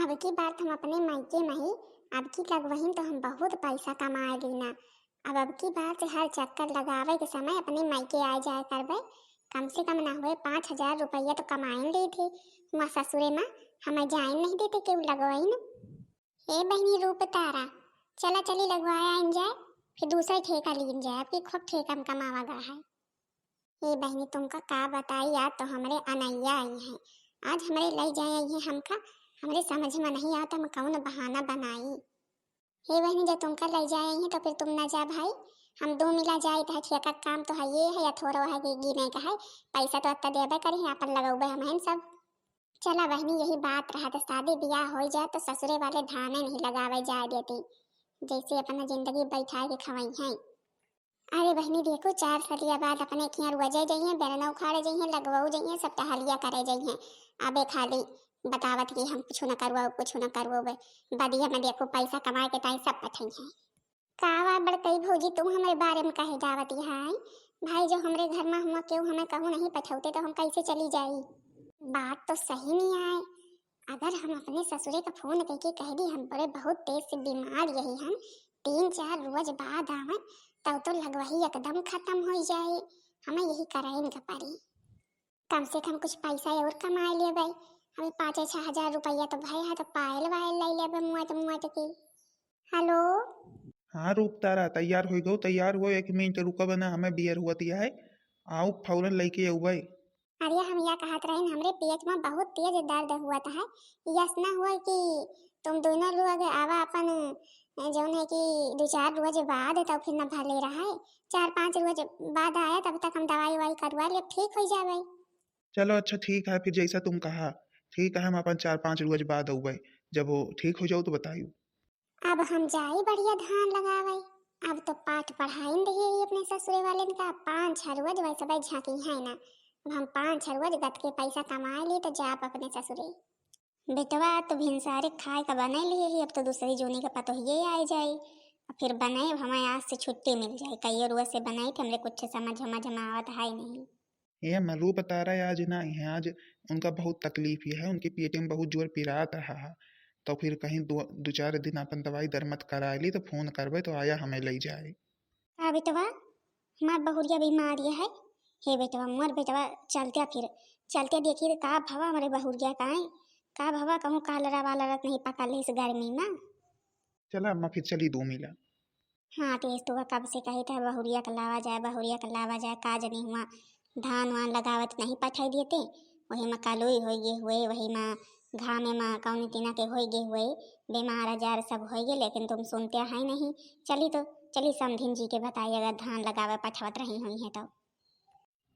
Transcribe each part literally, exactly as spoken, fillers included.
अब की बार तो हम अपने मायके में ही, अब की लगवहिन तो हम बहुत पैसा कमाए लीना। अब, अब की बार से हर चक्कर लगावे के समय अपने मायके आए जाए करबे। कम से कम ना हुए पाँच हजार रुपया तो कमाइन ली थी। हुआ ससुरे में हमें जाइन नहीं देते केहू लगवाइन। ए बहिनी रूप तारा, चला चली लगवाए आइन जाए, फिर दूसरा ठेका लीन जाए। अब की खूब ठेका में कमावा गा है। ए बहिनी, तुमका का बताई, आज तो हमरे अनैया आई हैं। आज हमरे लई जाए आई हैं हमका, हमरे समझ में नहीं आवत हम कौन बहाना बनाई। हे बहिनी, जब तुमका लई जाए आई हैं तो फिर तुम ना जा भाई, हम दो मिला जाए, तो है ठेका का काम तो है ये है, या थोड़ा है कि गिने का है, पैसा तो अत्ता देबे करी हैं, अपन लगौबे हम हैं सब। चला बहिनी, यही बात रहा तो शादी ब्याह हो जाए तो ससुरे वाले धाने नहीं लगावे जाए देती, जैसे अपना जिंदगी बैठाए के खवाई हैं। अरे बहिनी, देखो, चार सलिया बाद अपने खियाँ रुआ जाए जइहें, बेलना उखाड़े जइहें, लगवाऊ जइहें, सब टहलिया करे जइहें। अबे खाली बतावत कि हम कुछ न करवाऊ, कुछ न करवाऊ, बे बदिया में देखो, पैसा कमाए के ताई सब पठई हैं। का बा बड़कई भौजी, तुम हमरे बारे में काहे जावत यहाँ आई? भाई, जो हमरे घर में हुआ केहू हमें कहूँ नहीं पठौते तो हम कैसे चली जाई? बात तो सही नहीं आए। अगर हम अपने ससुरे का फोन करके कह दी, हम बड़े बहुत तेज से बीमार यही हम, तीन चार रोज बाद आवन, तब तो लगवही एकदम खत्म हो जाए। हमें यही कराइन का पड़ी। कम से कम कुछ पैसा और कमाए लेबै। हमें पाँच छः हजार रुपया तो भय है, तो पायल वायल ले लेबै मुआत मुआत की। हेलो। हाँ रूप तारा, तैयार हो गो, तैयार हो, एक मिनट रुका बना, हमें बियर हुआ दिया है, आओ फौरन लेके अउबै। अरे हम या कहत रहे, हमरे पेट में बहुत तेज दर्द हुआ है, यस ना हुआ कि तुम दोनों लोग आवा अपन, जौन है कि दो चार रोज बाद, तब फिर न भले रहा है, चार पाँच रोज बाद आया, तब तक हम दवाई उवाई करवा ले, ठीक हो जावे। चलो अच्छा ठीक है, फिर जैसा तुम कहा, ठीक है, हम अपन चार पाँच रोज बाद अउबै, जब वो ठीक हो जाओ तो बताइयो। अब हम जाई बढ़िया धान लगावे। अब तो पाठ पढ़ाइन रही है अपने ससुरे वाले का, पाँच छह रोज वैसे भाई झांकी है ना। अब हम पाँच छह रोज गत के पैसा कमाए ली तो जाप अपने ससुरे। बेटवा, तो भिनसारे खाए का बनाई लिए ही, अब तो दूसरी जूनी का पतोहिए आए जाई। अब फिर बनाए, अब हमें आज से छुट्टी मिल जाए, कई रोज से बनाई थे, हमरे कुछ समझ हमझ में आवत है नहीं। ये अम्मा, रूप तारा आज ना आई हैं, आज उनका बहुत तकलीफ ये है, उनके पेट में बहुत जोर पिरात रहा है, तो फिर कहीं दो, दो चार दिन अपन दवाई दरमत कराए ली, तो फोन करबे तो आया हमें ले जाए। का बेटवा, हमार बहुरिया बीमार ये है। हे बेटवा, मोर बेटवा, चलते फिर, चलते देखी रे का भवा हमरे बहुरिया का है, का भवा कहूँ कालरा वालरा नहीं पकड़ ले इस गर्मी में। चला अम्मा, फिर चली दो मिला। हाँ, तो इस तो कब से कही था बहुरिया का लावा जाए, बहुरिया का लावा जाए, का जनी हुआ धान वान लगावत नहीं पठाई देते, वही में कालुई होई गए हुए, वही में घामे में कौनी तीना के होई गए हुए, बीमार आजार सब होई गए, लेकिन तुम सुनते है नहीं। चली तो, चली समधिन जी के बताई, अगर धान लगावे पठावत रही हुई है तो।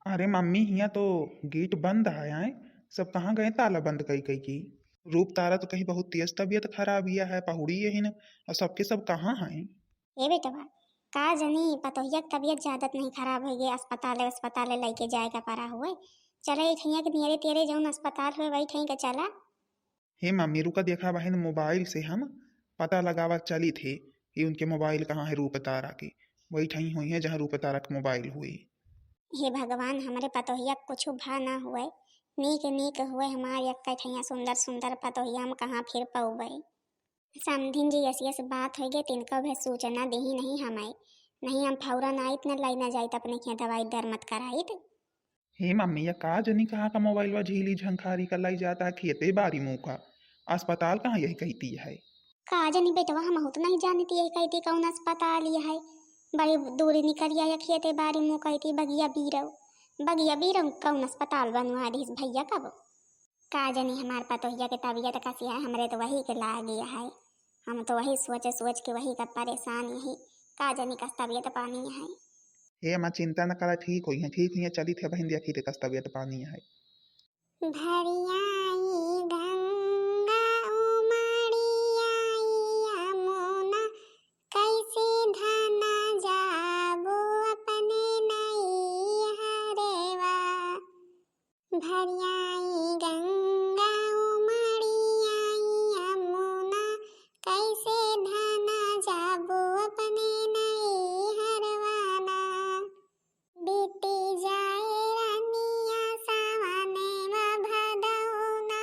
अरे मम्मी, हियाँ तो गेट बंद है, आए सब कहाँ गए ताला बंद कई कई की? रूप तारा तो कहीं बहुत तेज तबीयत खराब हिया है, पहुड़ी यही न, और सबके सब कहाँ हैं? ए बेटवा, का जनी पतोहिया के तबीयत ज्यादा नहीं खराब हो गई, अस्पताल अस्पताल लेके जाए का पड़ा हुए। चला एक हियाँ के नियरे तेरे जौन अस्पताल हुए वही ठहीं के चला। हे मम्मी, रुका, देखा बहिन, मोबाइल से हम पता लगावा चली थे कि उनके मोबाइल कहाँ है रूप तारा के। वही ठहीं हुई है जहाँ रूप तारा के मोबाइल हुई। हे भगवान, हमरे पतोहिया के कुछ भा ना हुए, नीक नीक हुए हमार एक ठैया सुंदर सुंदर पतोहिया, हम कहाँ फिर पउबे। समधिन जी ऐसी ऐसी बात हो गई, तिनको भी सूचना देही नहीं हमें, नहीं हम फौरन आइत न लाई न जाइत अपने खेत दवाई दरमत कराइत। हे मम्मी, या का जनी कहाँ का मोबाइलवा झीली झंखारी का लाई जाता है खेते बारी मुँह का? अस्पताल कहाँ यही कहती है? का जनी बेटवा, हम तो नहीं जानती यही कहती कौन अस्पताल यह है। बड़ी दूरी निकल आया खेते बारी मुँह कहती बगिया बीरव। बगिया बीरव कौन अस्पताल बनवा दिस भैया कब? का जनी हमार पतोहिया के तबीयत कसी है, हमरे तो वही के लाग गया है। हम तो वही सोच सोच के वही का परेशान यही, का जनी कस तबीयत पानी है। हे अम्मा, चिंता न करा, ठीक होई है, ठीक होई है, चली थे बहिन देखी थे कस तबीयत पानी है। भरियाई गंगा उमड़ियाई यमुना, कैसे धना जाबो अपने नैहरवा। भरियाई गंगा उमड़ियाई यमुना, कैसे धना जाबो अपने नैहरवाना। बीती जाए रनिया सावने मा भदौना।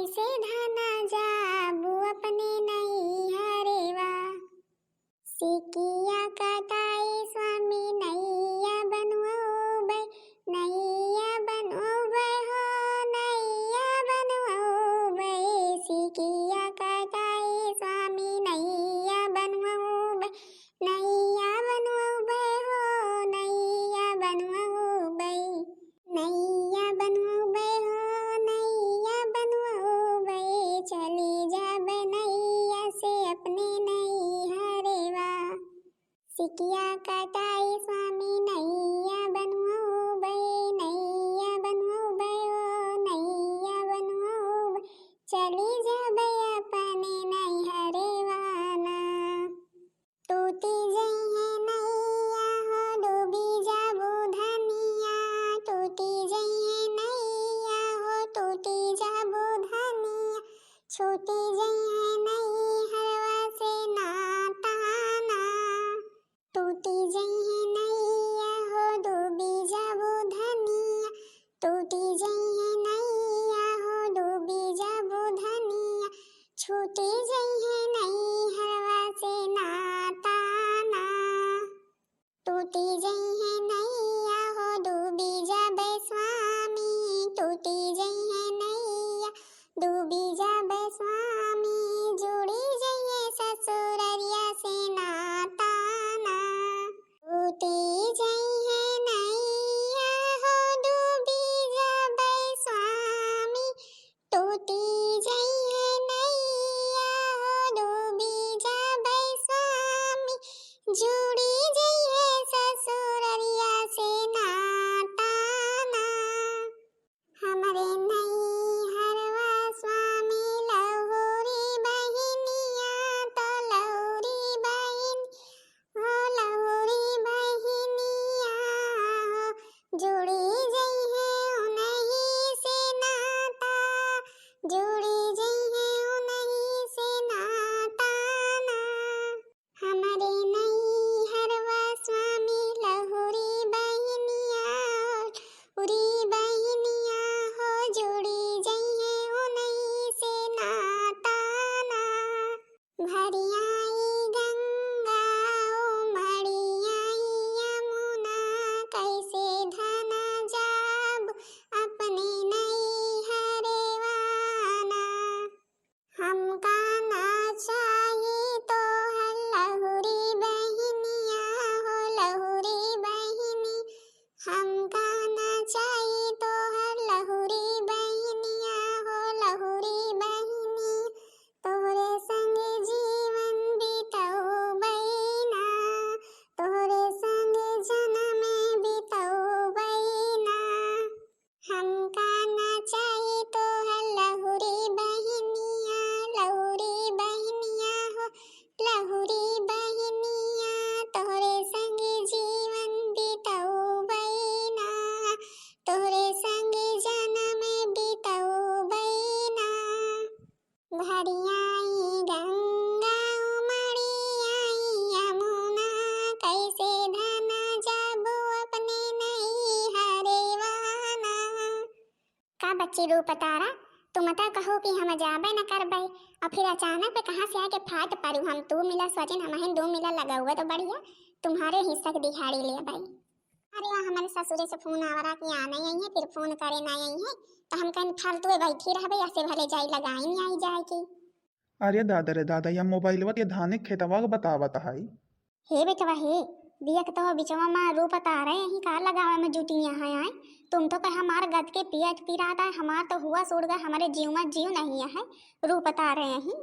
कैसे धना जाबू अपने नैहरवा। सिकिया कटाई स्वामी नैया बनवउबै, नैया बनवउबै हो, नैया बनवउबै। सिकिया कटाई स्वामी नैया बनवउबै, नैया बनवउबै हो, नैया बनवउबै। नैया बनवउबै हो, नैया बनवउबै, चली जाबै नैया से अपने नैहरवा। सिकिया कटाई स्वामी नैया बनवउबै, नैया बनवउबै हो, नैया बनवउबै, चली जाबै अपने नैहरवा ना। टूटी जइहे नैया हो, डूबी जाबू धनिया। टूटी जइहे नैया हो, टूटी जाबू धनिया। छूटी जइहे नैहरवा से नाता ना। टूटी जइहे नैया हो, डूबी जाबू धनिया। टूटी जइहे नैया हो, डूबी जाबू धनिया। छूटी जइहे नैहरवा से नाता ना। टूटी जइहे नैया हो, डूबी जाबै स्वामी। टूटी जइहे नैया, डूबी जाबै स्वामी। जुड़ी जइहे ससुररिया से नाता ना। टूटी जइहे नैया हो, डूबी जाबै स्वामी। टूटी जइहे नैया हो, डूबी जाबै स्वामी। जुड़ी जइहे ससुररिया से नाता ना। हमरे नैहरवा स्वामी लहुरी बहिनिया, तो लहुरी बहिन हो, लहुरी बहिनिया हो, जुड़ी जइहे उनही से नाता। जुड़ी जइहे उनही से नाता ना। हमरे नैहरवा स्वामी लहुरी बहिनिया, लहुरी बहिनिया हो, जुड़ी जइहे उनही से नाता ना। भरियाई गंगा, उमड़ियाई यमुना, कैसे धना जाब अपने नैहरवा ना। हमका ना चाही तोहर लहुरी बहिनिया हो, लहुरी बहिनी। हमका ना चाही तोहर लहुरी बहिनिया हो, लहुरी बहिनी। तोहरे संग जीवन बितउबै ना, तोहरे संग जनम बितउबै ना। हमका ना चाही तोहर लहुरी बहिनिया, लहुरी बहिनिया हो, लहुरी बहिनिया। तोहरे संग जीवन बितउबै ना, तोहरे संग जनम बितउबै ना। भरियाई गंगा, उमड़ियाई यमुना, कैसे धना जाबू अपने नैहरवा ना। का बच्ची रूप तारा, तू मता कहो कि हम जाबे न करबे, और फिर अचानक पे कहाँ से आके फाट पड़ू। हम तू मिला सोचिन, हमहिन दू मिला लगउबे तो बढ़िया, तुम्हारे हिस्सा के दिहाड़ी लेबे। अरे वाह, हमारे ससुरे से फोन आवरा कि आने आई है, फिर फोन करे ना आई है, तो हम कहेन फालतू बैठी रहबे, ऐसे भले जाई लगाई नहीं आई जाए की। अरे दादा रे दादा, या मोबाइलवा के धाने खेतवा के बतावत है। हे बेटवा हे, देख तो बिचवा मा रूप तारे यही का लगावे में जुटिया है आए। तुम तो कहे हमार गद के पेट पिरात है, हमार तो हुआ सूड़ गए, हमारे जीव मा जीव नहीं है, रूप तारे यही।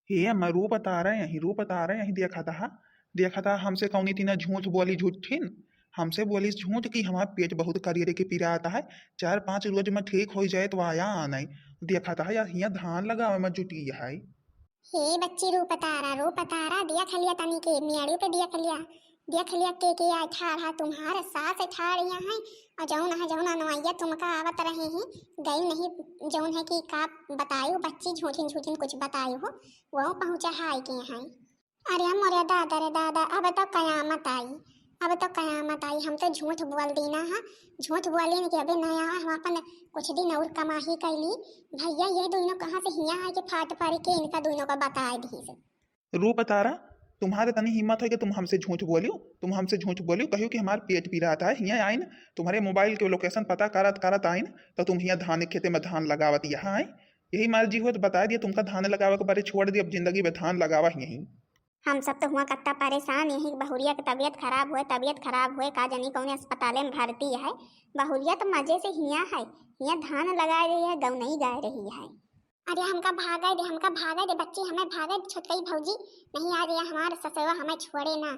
हे अम्मा, रूप तारे यही, रूप तारे यही देखा था, देखा था हमसे कौनी तीना झूठ बोली झूठिन, हमसे बोली झूठ कि हमार पेट बहुत करियरे के पिरात है, चार पाँच रोज में ठीक हो जाए तो आया आने। देखा था या हिया धान लगावे में जुटी है। हे बच्ची रूप तारा, रूप तारा, देख लिया तनी के मेड़े पे देख लिया, देख लिया के के आई ठाढ़ा, तुम्हार सास ठाढ़ यहाँ है, और जौन है जौन अनवैया तुमका आवत रहे हैं, गई नहीं, जौन है कि का बतायो बच्ची, झूठिन झूठिन कुछ बतायो हो, वो पहुँचा है के यहाँ। अरे मोरे दादा रे दादा, अब तो कयामत आई, अब तो कयामत आई, हम तो झूठ बोल दीना है, झूठ बोलिन कि अबे नहीं आवा, हम अपन कुछ दिन और कमाही कैली। भैया ये दोनों कहाँ से हियाँ आके फाट पड़े के इनका दोनों का बताए दी से। रूप तारा, तुम्हारे तनी हिम्मत है कि तुम हमसे झूठ बोलियो, तुम हमसे झूठ बोलियो, कहियो कि हमार पेट पी रहा था, हियाँ आइन, तुम्हारे मोबाइल के लोकेशन पता करत करत आइन, तो तुम हियाँ धान खेते में धान लगावत यहाँ आए। यही मार जी हुआ तो बता दिया, तुमका धान लगावे के बारे छोड़ दिया, अब जिंदगी में धान लगावा ही नहीं। हम सब तो हुआ कत्ता परेशान, यही बहुरिया के तबीयत खराब हुए, तबीयत खराब हुए, का जानी कौन अस्पताले में भर्ती है। बहुरिया तो मजे से हियाँ है, हियाँ धान लगाए रही है, गौनई गाए रही है। अरे हमका भागे दे, हमका भागे दे बच्ची, हमें भागे दे छोटकई भौजी, नहीं आ रही हमार ससुरवा हमें छोड़े ना।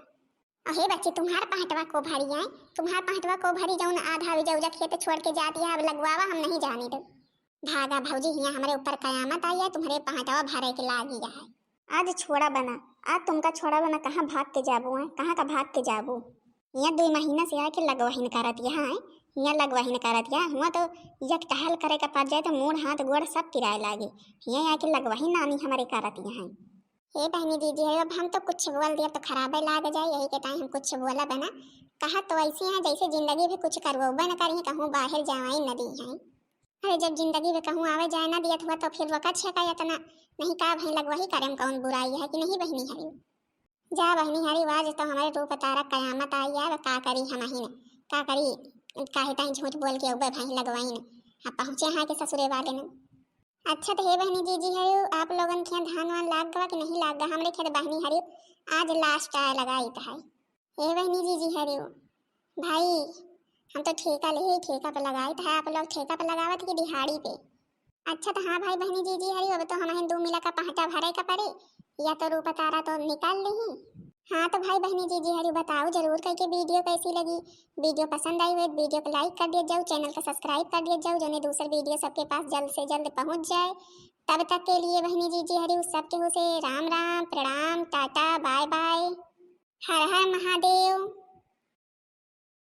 अहे बच्ची, तुम्हार पहटवा को भरी है, तुम्हार पहटवा को भरी, जौन आधा भी जौजा खेत छोड़ के जाती है, अब लगवावा हम नहीं जाने दे। भागा भौजी, हियाँ हमरे ऊपर कयामत आई है, तुम्हारे पहटवा भरे के लागी है। आज छोड़ा बना, आज तुमका छोड़ा बना, कहाँ भाग के जाबू है, कहाँ का भाग के जाबू? हियाँ दुई महीना से आके लगवहिन करत यहाँ है, हियाँ लगवहिन करत यहाँ, हुआ तो एक टहल करे के पड़ जाए तो मूड़ हाथ गोड़ सब पिराए लागे। हियाँ आके लगवहिन नानी हमरे करत यहाँ है। हे बहनी दीदी है, अब हम तो कुछ बोल दिया तो खराबे लाग जाए, यही के ताई हम कुछ बोला बना। कहा तो ऐसे हैं जैसे जिंदगी भी कुछ करवबे न करी, कहूँ बाहर जावाई न दी है। अरे जब जिंदगी में कहूँ आवे जाए ना दियत हुआ तो फिर वो कच्छे का इतना नहीं का भाई लगवही करे में कौन बुराई है कि नहीं बहनी हरी? जा बहनी हरी, आज तो हमारे रूप तारा कयामत आई है, अब का करी हम अहिन, का करी, काहे ताई झूठ बोल के उबे भाई लगवाइन, अब पहुँचे हैं कि ससुरे वाले ने। अच्छा तो हे बहनी जीजी हरी, आप लोगन के यहाँ धान वान लाग गवा कि नहीं लाग गवा? हमरे खेत बहनी हरी आज लास्ट आए लगाई तो है। हे बहनी जीजी हरी, भाई हम तो ठेका ले ही, ठेका पे लगाई तो है, आप लोग ठेका पे लगावत कि दिहाड़ी पे? अच्छा तो हाँ भाई बहनी जीजी हरी, अब तो हम दो मिला का पहटा भरे का पड़े, या तो रूप तारा तो निकाल ली। हाँ तो भाई बहनी जीजी हरी बताओ जरूर करके वीडियो कैसी लगी। वीडियो पसंद आई हुई तो वीडियो को लाइक कर दिया जाओ, चैनल का सब्सक्राइब कर दिया जाओ, जो दूसर वीडियो सबके पास जल्द से जल्द पहुँच जाए। तब तक के लिए बहनी जीजी हरी सबके हो से राम राम, प्रणाम, टाटा, बाय बाय, हर हर महादेव।